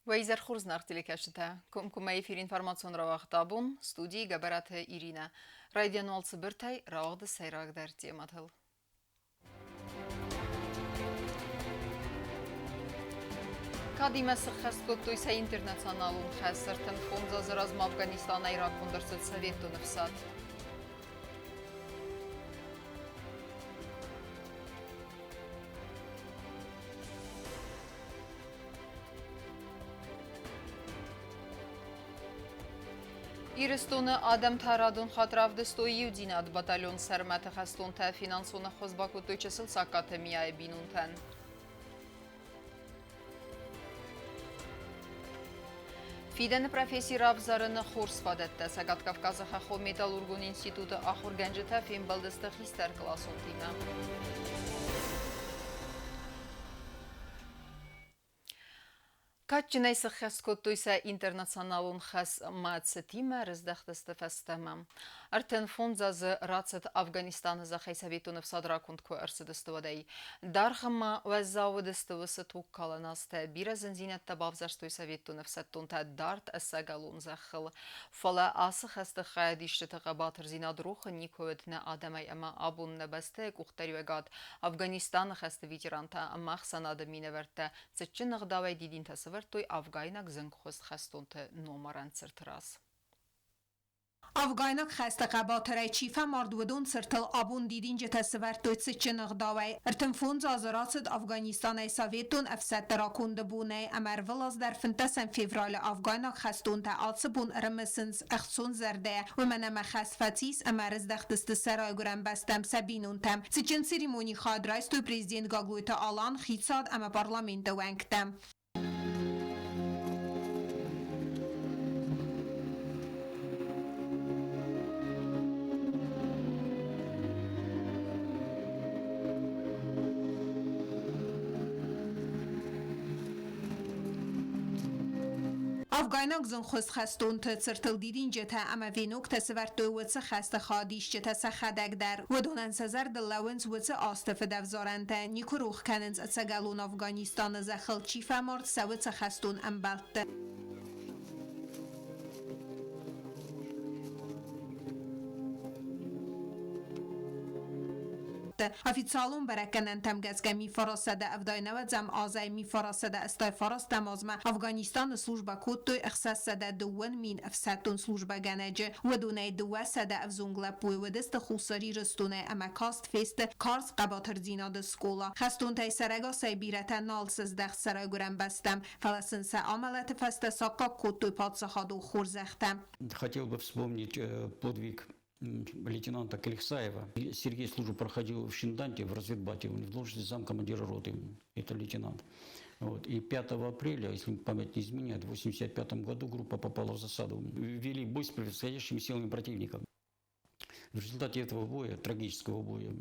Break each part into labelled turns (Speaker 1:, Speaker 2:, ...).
Speaker 1: Уӕ изӕр хорз, зынаргъ телекӕсджытӕ! Комкоммӕ эфир информацион рауагъд абон, студийы Гӕбӕраты Иринӕ. Райдиан уал цыбыртӕй рауагъды сӕйрагдӕр темӕтыл. Кадимӕ сыххӕст кодтой сӕ интернационалон хӕс 35 азы размӕ Афганистанӕй раконд ӕрцыд Советон ӕфсад. Ирыстоны адӕмтӕ радон хатт равдыстой иудзинад. Батальон Сӕрмӕты хӕстонтӕ финансон ӕххуыс бакодтой чысыл Сагкаты Мияйы бинонтӕн. Фидӕны професси равзарыны хорз фадӕттӕ Цӕгат Кавказы хӕххон металлургон институты ахуыргӕнджытӕ фембӕлдысты хистӕркъласонтимӕ. Кадджынӕй сыххӕст кодтой сӕ интернационалон хӕс ӕмӕ цытимӕ рыздӕхтысты фӕстӕмӕ. 35 азы рацыд Афганистаны зӕххӕй советон ӕфсад раконд куы ӕрцыдысты, уӕдӕй. Даргъ ӕмӕ уӕззау уыдысты уыцы тугкалӕн азтӕ, бирӕ зындзинӕдтӕ бавзӕрстой советон ӕфсӕддонтӕ дард ӕцӕгӕлон зӕххыл. Фӕлӕ ацы хӕсты хайадисджыты хъӕбатырдзинад рохы никуы уыд нӕ адӕмӕй ӕмӕ абон нӕ бӕстӕйы къухдариуӕгад Афганистаны хӕсты ветерантӕ ӕмӕ ӕхсӕнады минӕвӕрттӕ цытджын ӕгъдауӕй дидинтӕ сӕвӕрдтой афгайнаг зынгхуыст хӕстонты номарӕн цырты раз.
Speaker 2: Афгайнаг хӕсты хъӕбатырӕй чи фӕмард, уыдон цыртыл абон дидинджытӕ сӕвӕрдтой цытджын ӕгъдауӕй. 35 азы рацыд Афганистанӕй советон ӕфсӕдты раконды бонӕй ӕмӕ ӕрвылаз дӕр 15 февралы афгайнаг хӕстонтӕ ацы бон ӕрымысынц ӕхцон зӕрдӕйӕ, уымӕн ӕмӕ хӕст фӕцис ӕмӕ ӕрыздӕхтысты сӕ райгуырӕн бӕстӕм сӕ бинонтӕм. Цытджын церемонийы хайад райстой президент Гаглойты Алан, хицауад ӕмӕ парламенты уӕнгтӕ. Афгайнаг зынгхуыст хӕстонты цыртыл дидинджытӕ ӕмӕ веноктӕ сӕвӕрдтой уыцы хӕсты хаадисджытӕ сӕхӕдӕг дӕр. Уыдонӕн сӕ зӕрдыл лӕууынц уыцы азты фыдӕвзарӕнтӕ, никуы рох кӕнынц ӕцӕгӕлон Афганистаны зӕххыл чи фӕмард, сӕ уыцы хӕстон ӕмбӕлтты. Официалон бӕрӕггӕнӕнтӕм гӕсгӕ 1979 азӕй 1989 азмӕ Афганистаны службӕ кодтой 602 000 ӕфсӕддон службӕгӕнӕджы. Уыдонӕй 200 ӕвзонг лӕппуйы уыдысты Хуссар Ирыстонӕй ӕмӕ каст фесты карз хъӕбатырдзинады скъола. Хӕстонтӕй сӕрӕгасӕй бирӕтӕ нал сыздӕхт сӕ райгуырӕн бӕстӕм, фӕлӕ сын сӕ амӕлӕты фӕстӕ саккаг кодтой паддзахадон хорзӕхтӕ.
Speaker 3: Хотел бы вспомнить подвиг лейтенанта Клихсаева. Сергей службу проходил в Шинданте, в разведбате, в должности замкомандира роты. Это лейтенант. Вот. И 5 апреля, если память не изменяет, в 1985 году группа попала в засаду. Вели бой с превосходящими силами противника. В результате этого боя, трагического боя,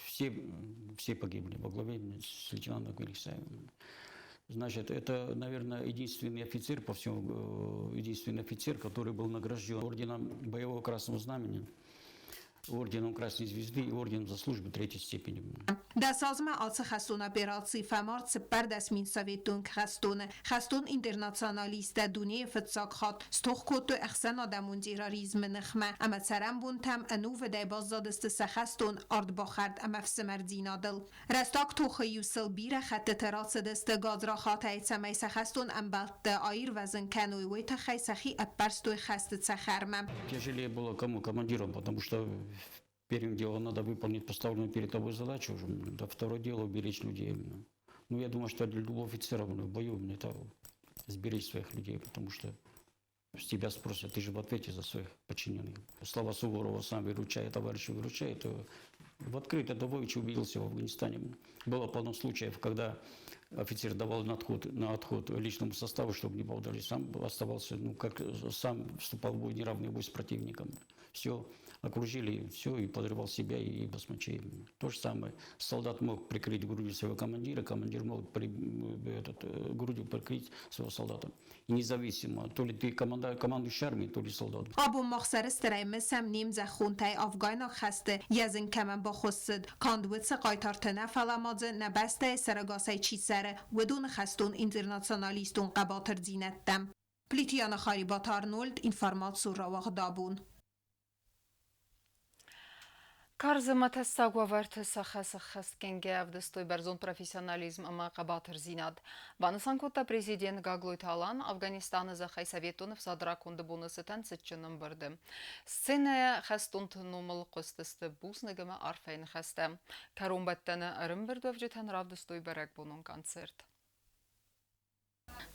Speaker 3: все погибли во главе с лейтенантом Клихсаевым. Значит, это, наверное, единственный офицер по всему, единственный офицер, который был награжден орденом Боевого Красного Знамени, орденом Красной Звезды и орденом за службу третьей степени.
Speaker 2: 10 азмӕ ацы хӕстон операцийы фӕмард 14 000 советон хӕстоны. Хӕстон интернационалисттӕ дунейы фыццаг хатт стох кодтой ӕхсӕнадӕмон терроризмы ныхмӕ ӕмӕ цӕрӕнбонтӕм ӕнувыдӕй баззадысты сӕ хӕстон ардбахӕрд ӕмӕ ӕфсымӕрдзинадыл. Рӕстаг тохы-иу сыл бирӕ хӕттыты рацыдысты гадзрахатӕй, цӕмӕй сӕ хӕстон ӕмбӕлтты аирвӕзын кӕной, уый тыххӕй сӕхи ӕппӕрстой хӕсты цӕхӕрмӕ.
Speaker 3: Тяжелее было кому? Командирам, потому что первым делом надо выполнить поставленную перед тобой задачу, да второе дело уберечь людей. Ну, я думаю, что для любого офицера в бою это сберечь своих людей, потому что с тебя спросят, ты же в ответе за своих подчиненных. Слова Суворова «сам выручай, товарища выручай», это в открыто Довович убедился в Афганистане. Было полно случаев, когда офицер давал на отход личному составу, чтобы не попадали, сам оставался, ну, как сам вступал в бой, неравный бой с противником. Все. Окружили все и подрывал себя и басмачей. То же самое. Солдат мог прикрыть грудью своего командира, командир мог грудью прикрыть своего солдата. И независимо, то ли ты командующий армией, то ли солдат.
Speaker 2: Абон мах сӕрыстырӕй мысӕм не мзӕххонтӕй афгайнаг хӕсты йӕ зын кӕмӕн бахуыссыд, канд уыцы хъайтарты нӕ, фӕлӕ ма дзы нӕ бӕстӕйы сӕрӕгасӕй чи цӕры, уыдоны хӕстон интернационалистон хъӕбатырдзинӕдтӕ. Плиты Яна, Харибаты Арнольд, информацион рауагъд «Абон».
Speaker 1: Карз ӕмӕ тӕссаг уавӕрты сӕ хӕс ӕххӕстгӕнгӕ ӕвдыстой бӕрзонд профессионализм ӕмӕ хъӕбатырдзинад. Банысан кодта президент Гаглойты Алан Афганистаны зӕххӕй советон ӕфсад раконды боны цытӕн цытджын ӕмбырды. Сценӕйӕ хӕстонты номыл хъуыстысты бузныг ӕмӕ арфӕйы ныхӕстӕ. Кӕронбӕттӕны ӕрӕмбырдуӕвджытӕн равдыстой бӕрӕгбонон концерт.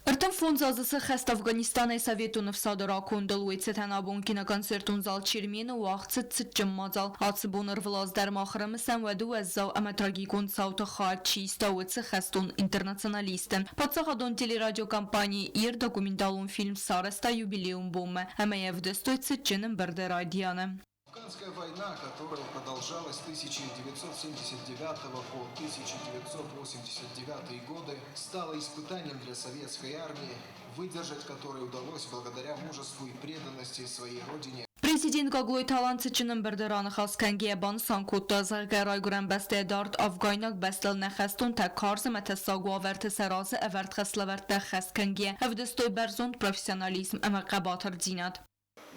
Speaker 4: 35 азы сӕххӕст Афганистанӕй Советон ӕфсады ракондыл, уый цытӕн абон киноконцертон зал Чермены уагъд цыд цытджын мадзал. Ацы бон ӕрвылаз дӕр мах ӕрымысӕм уӕды уӕззау ӕмӕ трагикон цауты хайад чи иста, уыцы хӕстон интернационалисты. Паддзахадон телерадиокомпани «Ир» документалон фильм сарӕзта юбилейон бонмӕ ӕмӕ йӕ ӕвдыстой цытджын ӕмбырды райдианы.
Speaker 5: Афганская война, которая продолжалась с 1979 по 1989 годы, стала испытанием для советской армии, выдержать которое удалось благодаря мужеству и преданности своей родине.
Speaker 4: Президент Гаглойты Алан цытджын ӕмбырды раныхас кӕнгӕйӕ банысан кодта, зӕгъгӕ, райгуырӕн бӕстӕйы дард афгайнаг бӕстӕыл нӕ хӕстонтӕ карз ӕмӕ тӕссаг уавӕрты сӕ разы ӕвӕрд хӕслӕвӕрдтӕ ӕххӕст кӕнгӕйӕ ӕвдыстой бӕрзонд профессионализм ӕмӕ хъӕбатырдзинад.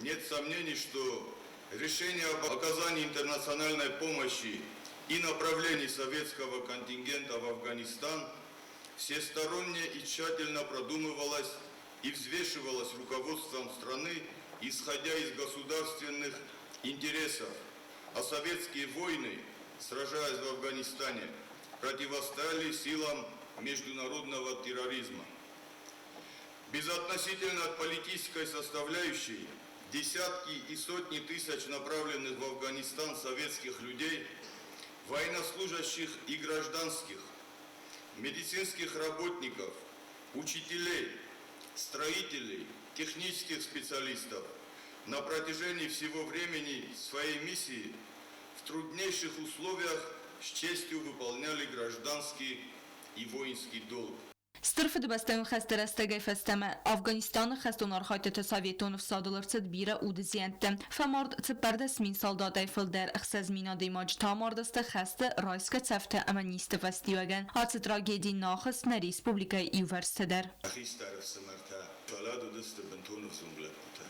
Speaker 6: Нет сомнений, что решение об оказании интернациональной помощи и направлении советского контингента в Афганистан всесторонне и тщательно продумывалось и взвешивалось руководством страны, исходя из государственных интересов. А советские воины, сражаясь в Афганистане, противостояли силам международного терроризма. Безотносительно от политической составляющей, десятки и сотни тысяч направленных в Афганистан советских людей, военнослужащих и гражданских, медицинских работников, учителей, строителей, технических специалистов на протяжении всего времени своей миссии в труднейших условиях с честью выполняли гражданский и воинский долг.
Speaker 4: Стыр Фыдыбӕстӕйон хӕсты рӕстӕгӕй фӕстӕмӕ Афганистаны хӕстон архайдтыты Советон ӕфсадыл ӕрцыд бирӕ уды зиӕнттӕ. Фӕмард 14 000 салдатӕй фылдӕр, 6000 адӕймаджы та амардысты хӕсты райсгӕ цӕфтӕ ӕмӕ низты фӕстиуӕгӕн. Ацы трагеди нӕ ахызт нӕ республикӕйы иувӕрсты дӕр.
Speaker 6: Хистӕр ӕфсымӕртӕ фӕллад уыдысты бынтон ӕвзонг лӕппутӕ.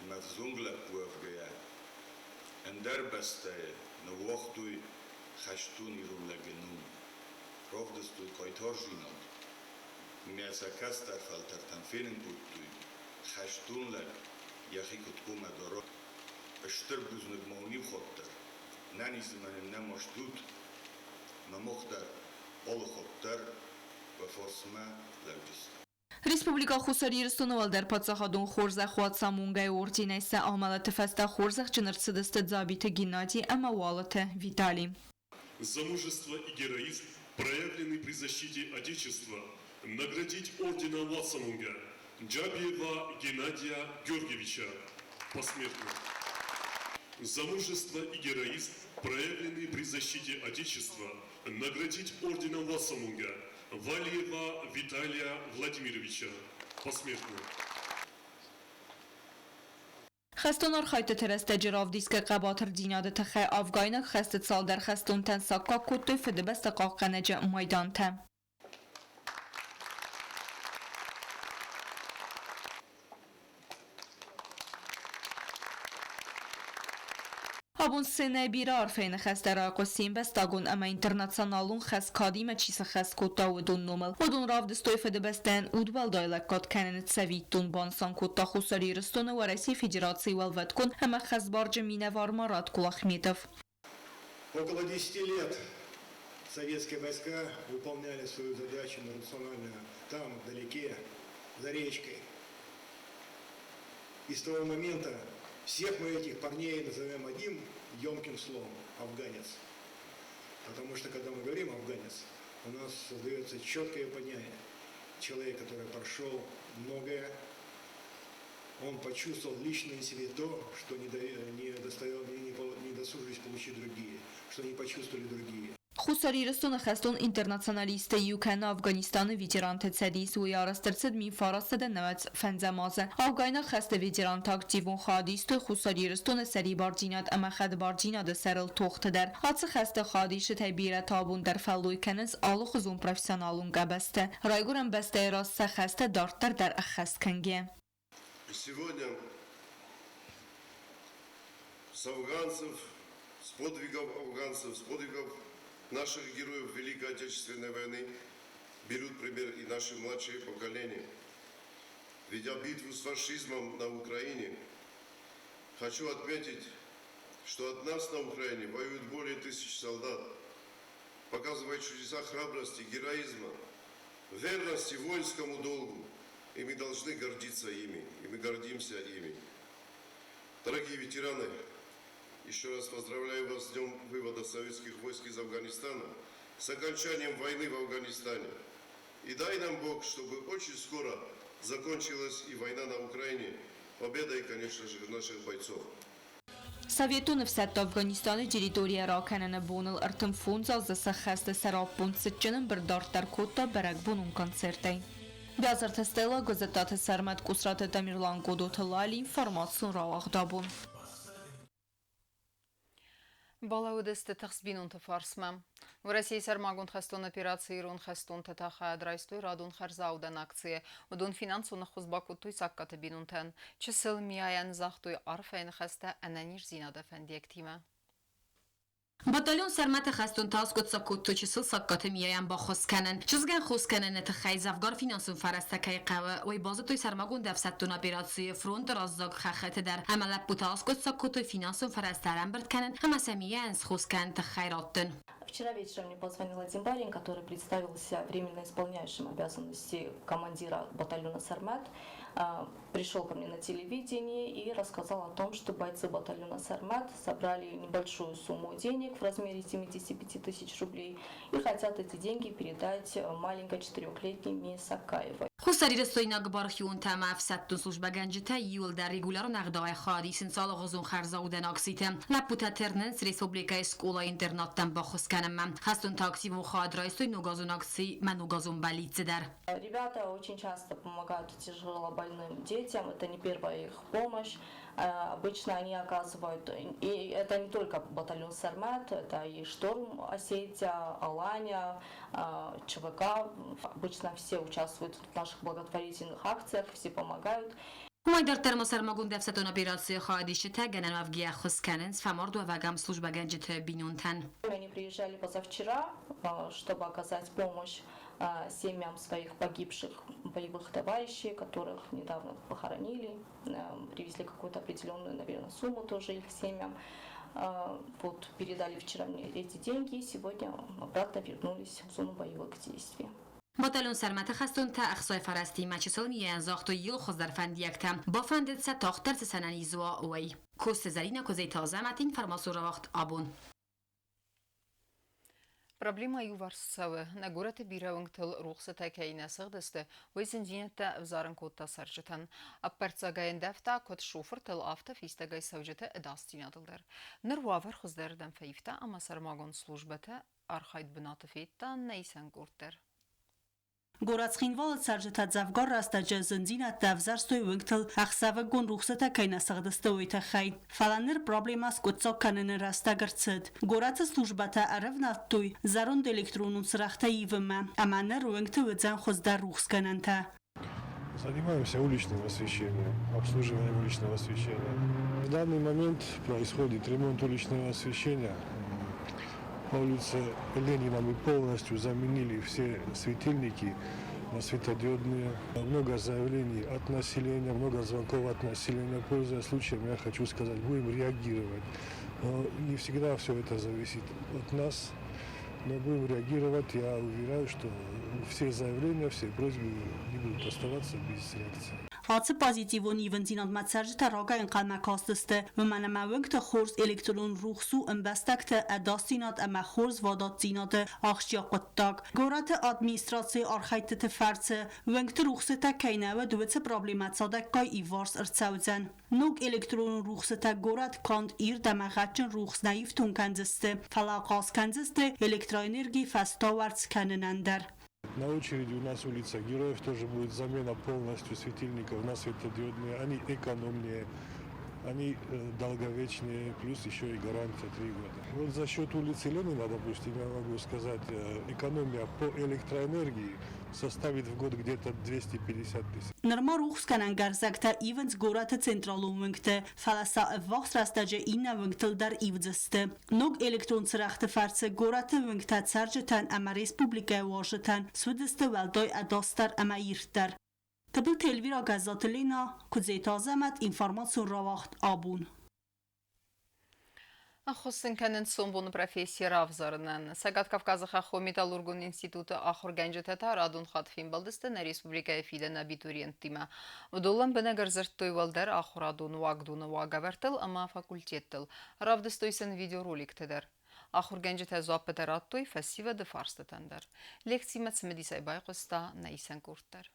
Speaker 6: Ӕмӕ ӕвзонг лӕппу уӕвгӕйӕ, ӕндӕр бӕстӕйы ныууагътой хӕстон ирон лӕджы ном, равдыстой хъайтардзинад ӕмӕ сӕ кӕстӕр фӕлтӕртӕн фенын кодтой, хӕстон лӕг йӕхи куыд хъуамӕ дара. Стыр бузныг ма уын иу хатт дӕр, нӕ низы нӕ стут, ӕмӕ мах дӕр алы хатт дӕр уӕ фарсмӕ лӕуджыстӕм.
Speaker 4: Республикӕ Хуссар Ирыстоны уӕлдӕр паддзахадон хорзӕх Уацамонгӕйы орденӕй сӕ амӕлӕты фӕстӕ хорзӕхджын ӕрцыдысты Дзабиты Геннадий ӕмӕ Уалыты Виталий.
Speaker 7: За мужество и героизм, проявленный при защите Отечества, наградить орденом Уацамунга Джабиева Геннадия Георгиевича посмертно. За мужество и героизм, проявленный при защите Отечества, наградить орденом Уацамунга Валиева Виталия Владимировича посмертно.
Speaker 4: Хӕстон архайдтыты рӕстӕджы равдисгӕ хъӕбатырдзинады тыххӕй афгайнаг хӕсты цалдӕр хӕстонтӕн саккаг кодтой Фыдыбӕстӕ хъахъхъӕнӕджы майдантӕ. Абон сценӕйӕ бирӕ арфӕйы ныхӕстӕ райхъуыст се мбӕстагон ӕмӕ интернационалон хӕс кадимӕ чи сӕххӕст кодта, уыдон номыл. Уыдон равдыстой Фыдыбӕстӕйӕн удуӕлдай лӕггад кӕныны цӕвиттон, банысан кодта Хуссар Ирыстоны Уӕрӕсейы Федерацийы уӕлвӕткон ӕмӕ ӕххӕстбарджын минӕвар Марат Кулахметов.
Speaker 8: Около 10 лет советские войска выполняли свою задачу национальную там, вдалеке, за речкой. И с того момента всех мы этих парней назовем одним емким словом – афганец. Потому что, когда мы говорим «афганец», у нас создается четкое понятие. Человек, который прошел многое, Он почувствовал лично на себе то, что не, не, достает, не, не досужились получить другие, что не почувствовали другие.
Speaker 4: Хуссар Ирыстоны хӕстон интернационалисттӕ иу кӕны Афганистаны ветеранты цӕдис, уый арӕзт ӕрцыд 1995 азы. Афгайнаг хӕсты ветерантӕ активон хайад истой Хуссар Ирыстоны сӕрибардзинад ӕмӕ хӕдбардзинады сӕрыл тохты дӕр. Ацы хӕсты хайадисджытӕй бирӕтӕ абон дӕр фӕллой кӕнынц алыхуызон профессионалон къабӕзты, райгуырӕн бӕстӕйы раз сӕ хӕстӕ дарддӕр дӕр ӕххӕст кӕнгӕ.
Speaker 9: Сегодня с афганцев, с подвигов афганцев, с подвигов наших героев Великой Отечественной войны берут пример и наши младшие поколения. Ведя битву с фашизмом на Украине, хочу отметить, что от нас на Украине воюют более тысяч солдат, показывая чудеса храбрости, героизма, верности воинскому долгу. И мы должны гордиться ими, и мы гордимся ими. Дорогие ветераны, еще раз поздравляю вас с днем вывода советских войск из Афганистана, с окончанием войны в Афганистане. И дай нам Бог, чтобы очень скоро закончилась и война на Украине, победой, конечно же, наших бойцов.
Speaker 4: Советон ӕфсӕдтӕ Афганистаны территорийӕ ракӕныны боныл 35 азы сӕххӕсты сӕраппонд цытджын ӕмбырд дарддӕр кодта бӕрӕгбонон концертӕй. Биазырты Стелла, Гуызыттаты Сӕрмӕт, Къусраты Тамерлан, Годоты Лали, информацион рауагъд абон.
Speaker 1: Балӕууыдысты тыхст бинонты фарсмӕ. Уӕрӕсейы сӕрмагонд хӕстон операцийы ирон хӕстонтӕ та хайад райстой радон хӕрзаудӕн акцийы. Уыдон финансон ӕххуыс бакодтой Сагкаты бинонтӕн. Чысыл Мияйӕн загътой арфӕйы ныхӕстӕ ӕнӕниздзинады фӕндиӕгтимӕ.
Speaker 10: Батальон Сӕрмӕты хӕстонтӕ аскъуыддзаг кодтой чысыл Сагкаты Мияйӕн баххуыс кӕнын. Чызгӕн хос кӕныны тыххӕй дзӕвгар финансон фӕрӕзтӕ кӕй хъӕуы, уый базыдтой сӕрмагонд ӕфсӕддон операцийы фронты раззаг хӕххыты дӕр ӕмӕ лӕппутӕ аскъуыддзаг кодтой финансон фӕрӕзтӕ ӕрӕмбырд кӕнын ӕмӕ сӕ Мияйӕн схос кӕныны тыххӕй раттын.
Speaker 11: Вчера вечером мне позвонил один парень, который представился временно исполняющим обязанности командира батальона «Сармат». Пришел ко мне на телевидении и рассказал о том, что бойцы батальона «Сармат» собрали небольшую сумму денег в размере 75 тысяч рублей и хотят эти деньги передать маленькой четырехлетней Мии Сакаевой.
Speaker 10: Хуссарирыстойнаг бархионтӕ ӕмӕ ӕфсӕддон службӕгӕнджытӕ иууылдӕр регулярон ӕгъдауӕй хайад исынц алыгъуызон хӕрзаудӕн акциты. Лӕппутӕ тырнынц республикӕйы скъола-интернаттӕн баххуыс кӕнынмӕ. Хӕстонтӕ активон хайад райстой ногазон акци Мӕ ногазон бӕллиц-ы дӕр.
Speaker 11: Ребята очень часто помогают тяжелобольным детям, это не первая их помощь. Обычно они оказывают, и это не только батальон «Сармат», это и «Шторм Осетия», «Алания», ЧВК. Обычно все участвуют в наших благотворительных акциях, все помогают.
Speaker 10: Уымӕй дарддӕр ма сӕрмагонд ӕфсӕддон операцийы хайадисджытӕ гӕнӕнуӕвгӕ ӕххуыс кӕнынц фӕмардуӕвӕг ӕмслужбӕгӕнджыты бинонтӕн.
Speaker 11: Они приезжали позавчера, чтобы оказать помощь семьям своих погибших боевых товарищей, которых недавно похоронили, привезли какую-то определенную, наверное, сумму тоже их семьям. Вот передали вчера мне эти деньги, и сегодня обратно вернулись в зону боевых действий.
Speaker 10: Батальон Сӕрмӕты хӕстонтӕ ӕхцайы фӕрӕзтимӕ чысыл Мияйӕн загътой иу хуыздӕр фӕндиӕгтӕ. Бафӕндыд сӕ тагъддӕр цы сӕнӕниз уа, уый. Коцты Зӕринӕ, Куыдзеты Азӕмӕт, информацион рауагъд абон.
Speaker 1: Проблемӕ иуварс цӕуы. Нӕ горӕты бирӕ уынгтыл рухсытӕ кӕй нӕ сыгъдысты, уый зындзинӕдтӕ ӕвзарын кодта цӕрджытӕн. Ӕппӕрццагӕй ӕндӕвта куыд шофыртыл, афтӕ фистӕгӕй цӕуджыты ӕдасдзинадыл дӕр. Ныр уавӕр хуыздӕрырдӕм фӕивта ӕмӕ сӕрмагонд службӕтӕ архайд бынаты федта нӕ исӕн къорд дӕр.
Speaker 12: Горӕт Цхинвалы цӕрджытӕ дзӕвгар рӕстӕджы зындзинӕдтӕ ӕвзӕрстой уынгтыл ӕхсӕвыгон рухсытӕ кӕй нӕ сыгъдысты, уый тыххӕй. Фӕлӕ ныр проблемӕ скъуыддзаг кӕныны рӕстӕг ӕрцыд. Горӕты службӕтӕ ӕрӕвнӕлдтой зӕронд электронон цырӕгътӕ ивынмӕ ӕмӕ ныр уынгты уыдзӕн хуыздӕр рухсгӕнӕнтӕ.
Speaker 13: Занимаемся уличным освещением, обслуживанием уличного освещения. В данный момент происходит ремонт уличного освещения. По улице Ленина мы полностью заменили все светильники на светодиодные. Много заявлений от населения, много звонков от населения. Пользуясь случаем, я хочу сказать, будем реагировать. Но не всегда все это зависит от нас, но будем реагировать. Я уверяю, что все заявления, все просьбы не будут оставаться без реакции.
Speaker 12: Ацы позитивон ивындзинадмӕ цӕрджытӕ рагӕй ӕнхъӕлмӕ кастысты, уымӕн ӕмӕ уынгты хорз электрон рухс у ӕмбӕстӕгты ӕдасдзинад ӕмӕ хорз фадатдзинады ахсджиаг хъуыддаг. Горӕты администрацийы архӕйдтыты фӕрцы уынгты рухсытӕ кӕй нӕ уыд, уыцы проблемӕ цадӕггай иуварс ӕрцӕудзӕн. Ног электронон рухсытӕ горӕт канд ирд ӕмӕ гъӕдджын рухс нӕ ифтонг кӕндзысты, фӕлӕ ахъаз кӕндзысты электроэнерги фӕстауӕрц кӕнынӕн дӕр.
Speaker 13: На очереди у нас улица Героев, тоже будет замена полностью светильников на светодиодные. Они экономнее, они долговечнее, плюс еще и гарантия 3 года. Вот за счет улицы Ленина, допустим, я могу сказать, экономия по электроэнергии составит в год где-то 250 тысяч.
Speaker 12: Нырма рухсгӕнӕн гарзӕгтӕ ивынц горӕты централон уынгты, фӕлӕ сӕ ӕввахс рӕстӕджы иннӕ уынгтыл дӕр ивдзысты. Ног электрон цырӕгъты фӕрцы горӕты уынгтӕ цӕрджытӕн ӕмӕ республикӕйы уазджытӕн суыдзысты уӕлдай ӕдасдӕр ӕмӕ ирддӕр. Тыбылты Эльвира, Гӕззаты Лена, Куыдзеты Азӕмӕт, информацион рауагъд «Абон».
Speaker 1: Ӕххуыс сын кӕнынц сомбоны професси равзарынӕн. Цӕгат Кавказы хӕххон металлургон институты ахуыргӕнджытӕ та радон хатт фембӕлдысты нӕ республикӕйы фидӕны абитуриенттимӕ. Уыдон лӕмбынӕг ӕрдзырдтой уӕлдӕр ахуырадон уагдоны уагӕвӕрдтыл ӕмӕ факультеттыл. Равдыстой сын видеороликтӕ дӕр. Ахуыргӕнджытӕ дзуаппытӕ радтой фӕсивӕды фарстытӕн дӕр. Лекцимӕ цымыдисӕй байхъуыста нӕ исӕн къорд дӕр.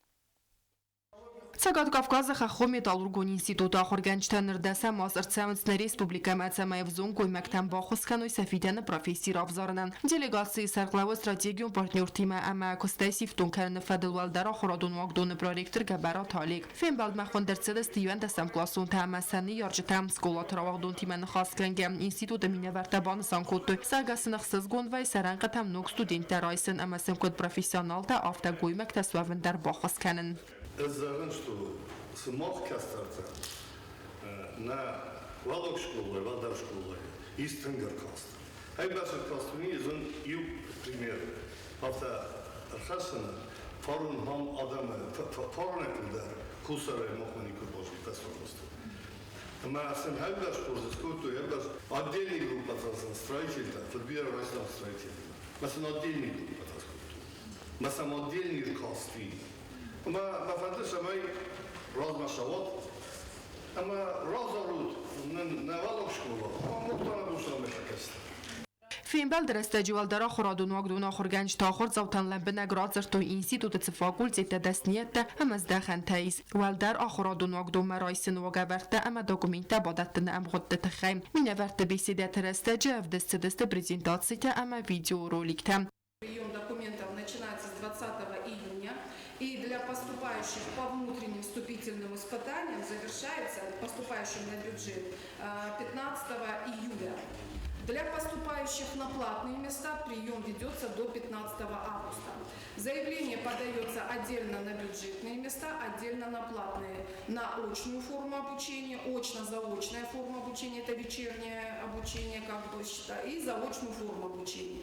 Speaker 14: Цӕгат Кавказы хӕххон-металлургон институты ахуыргӕнджытӕ ныр дӕсӕм аз ӕрцӕуынц нӕ республикӕмӕ, цӕмӕй ӕвзонг гоймӕгтӕн баххуыс кӕной сӕ фидӕны професси равзарынӕн. Делегацийы сӕргълӕууӕг стратегион партнертимӕ ӕмӕ куыстӕй сифтонг кӕныны фӕдыл уӕлдӕр ахуырадон уагдоны проректор Гӕбӕраты Олег. Фембӕлдмӕ хуынд ӕрцыдысты иуӕндӕсӕмкъласонтӕ ӕмӕ сӕ ныййарджытӕ. Скъолаты рауагъдонтимӕ ныхасгӕнгӕ, институты минӕвӕрттӕ банысан кодтой, зӕгъгӕ сын ӕхсызгон вӕййы сӕ рӕнхъытӕм ног студенттӕ райсын ӕмӕ сын куыд профессионалтӕ, афтӕ гоймӕгтӕ суӕвын дӕр баххуыс кӕнын.
Speaker 15: Ӕз зӕгъын, что сымах кӕстӕртӕ нӕ уӕллаг скъолайы, уӕлдӕр скъолайы ис тынг ӕркаст. Ай бӕрц ӕркаст уый зын иу пример афтӕ ӕрхӕссыны фарон хам адӕмы фаронӕй фылдӕр Хуссарӕй махмӕ никуы базыдта сфӕлдысты. Ӕмӕ сын ӕввӕрст хорз скодтой, ӕввӕрст отдельный группӕтӕ сын строительтӕ, фыдбирӕ райстам строительтӕ. Мӕ сын отдельный группӕтӕ скодтой. Мӕ сӕм отдельный ркасти. Ӕмӕ мӕ фӕнды, цӕмӕй размӕ цӕуат ӕмӕ разарут нын нӕ уӕллаг скъола, ӕмӕ Мухтары Бусамы кӕстӕр.
Speaker 14: Фембӕлды рӕстӕджы уӕлдӕр ахуырадон уагдоны ахуыргӕнджытӕ ахуырдзаутӕн лӕмбынӕг радзырдтой институты цы факультеттӕ, дӕсныйӕдтӕ ӕмӕ здӕхӕнтӕ ис, уӕлдӕр ахуырадон уагдонмӕ райсыны уагӕвӕрдтӕ ӕмӕ документтӕ бадӕттыны ӕмгъуыдты тыххӕй. Минӕвӕртты беседӕты рӕстӕджы ӕвдыст цыдысты презентацитӕ ӕмӕ видеороликтӕ.
Speaker 16: Прием документов начинается с 20 июня и для поступающих по внутренним вступительным испытаниям завершается, поступающим на бюджет, 15 июля. Для поступающих на платные места прием ведется до 15 августа. Заявление подается отдельно на бюджетные места, отдельно на платные. На очную форму обучения, очно-заочная форма обучения, это вечернее обучение, как бы считаю, и заочную форму обучения.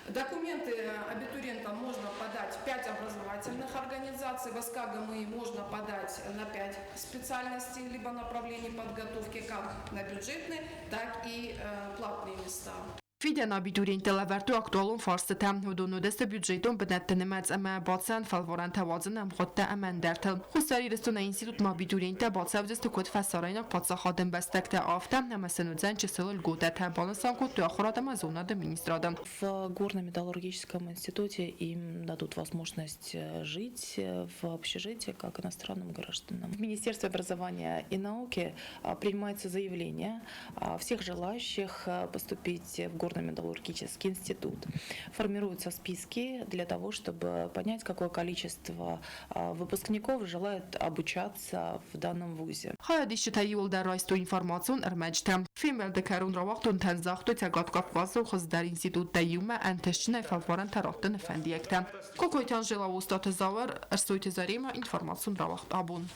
Speaker 16: Документы абитуриентам можно подать в 5 образовательных организаций. В СК ГМИ можно подать на 5 специальностей либо направлений подготовки, как на бюджетные, так и платные места.
Speaker 14: Фидӕн абитуриенттӕ лӕвӕрдтой актуалон фарстытӕ. Уыдон уыдысты бюджетон бынӕтты нымӕц ӕмӕ бацӕуӕн фӕлварӕнтӕ уадзыны ӕмгъуыдтӕ ӕмӕ ӕндӕртыл. Хуссар Ирыстоны институтмӕ абитуриенттӕ бацӕудзысты куыд фӕсарӕйнаг паддзахады ӕмбӕстӕгтӕ, афтӕ, ӕмӕ сын уыдзӕн чысыл льготӕтӕ, банысан кодтой ахуырад ӕмӕ зонады министрады.
Speaker 17: В Горно-металлургическом институте им дадут возможность жить в общежитии как иностранным гражданам. В Министерстве образования и науки принимается заявление всех желающих поступить в Горно-металлургический институт. Формируются списки для того, чтобы понять, какое количество выпускников желают обучаться в данном вузе.
Speaker 14: Хайадисджытӕ иууылдӕр райстой информацион ӕрмӕджытӕ. Фембӕлды кӕрон рауагъдонтӕн загътой Цӕгат Кавказы хуыздӕр институттӕй иумӕ ӕнтыстджынӕй фӕлварӕнтӕ раттыны фӕндиӕгтӕ. Кокойты Анжела, Остъаты Зауыр, Ӕрсойты Заремӕ, информацион рауагъд «Абон».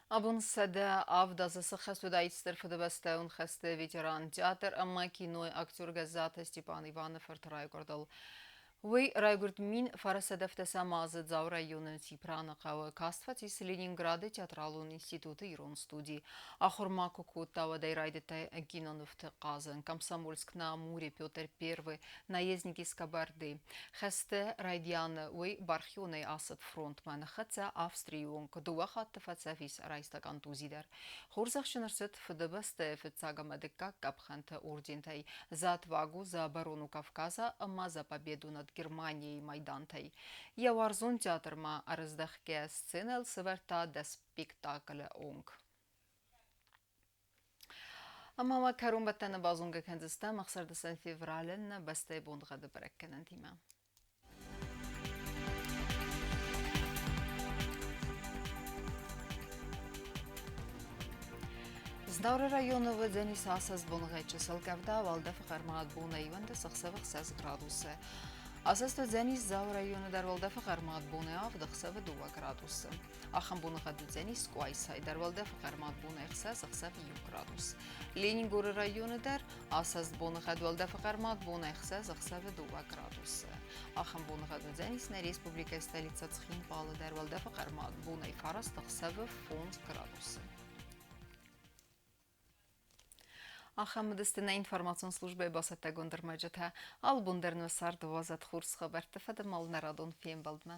Speaker 1: Абон 107 азы цы хӕст уыдаид Стыр Фыдыбӕстӕйон хӕсты ветеран, театр ӕмӕ кинойы актер Гӕззаты Степан Иваны фырт райгуырдыл. Уый райгуырд 1910 азы Дзауы районы Ципраны хъӕуы. Каст фӕцис Ленинграды театралон институты ирон студи. Ахуыр ма куы кодта, уӕдӕй райдыдта кинонывты хъазын. Комсомольск на Амуре, Петр Первый, Наездники из Кабарды. Хӕсты райдианы уый бархионӕй ацыд фронтмӕ, ныххӕццӕ Австрийы онг, дыууӕ хатты фӕцӕф ис, райста контузи дӕр. Хорзӕхджын ӕрцыд Фыдыбӕстӕйы фыццаг ӕмӕ дыккаг къӕпхӕнты ордентӕй «За отвагу», «За оборону Кавказа» ӕмӕ «За победу над Германией» майдантӕй. Йӕ уарзон театрмӕ ӕрыздӕхгӕ сценӕйыл сӕвӕрдта дӕс спектаклы онг. Ӕмӕ ма кӕронбӕттӕны базонгӕ кӕндзыстӕм ӕхсӕрдӕсӕм февралы нӕ бӕстӕйы боныгъӕды бӕрӕггӕнӕнтимӕ. Знауыры районы уыдзӕнис асӕст боныгъӕд чысыл къӕвда, уӕлдӕфы хъӕрмад бонӕй иуӕндӕс ӕхсӕвы ӕхсӕз градусы. Асӕст уыдзӕнис Дзауы районы дӕр уӕлдӕфы хъӕрмад бонӕй авд, ӕхсӕвы дыууӕ градусы. Ахӕм боныгъӕд уыдзӕнис Къуайсайы дӕр уӕлдӕфы хъӕрмад бонӕй ӕхсӕз, ӕхсӕвы иу градус. Ленингоры районы дӕр асӕст боныгъӕд уӕлдӕфы хъӕрмад бонӕй ӕхсӕз, ӕхсӕвы дыууӕ градусы. Ахӕм боныгъӕд уыдзӕнис нӕ республикӕйы столицӕ Цхинвалы дӕр уӕлдӕфы хъӕрмад бонӕй фараст, ӕхсӕвы фондз градусы. Ахӕм уыдысты нӕ информацион службӕйы бацӕттӕгонд ӕрмӕджытӕ. Алыбон дӕр нӕ царды уадзӕд хорз хабӕртты фӕдыл нӕ радон фембӕлдмӕ.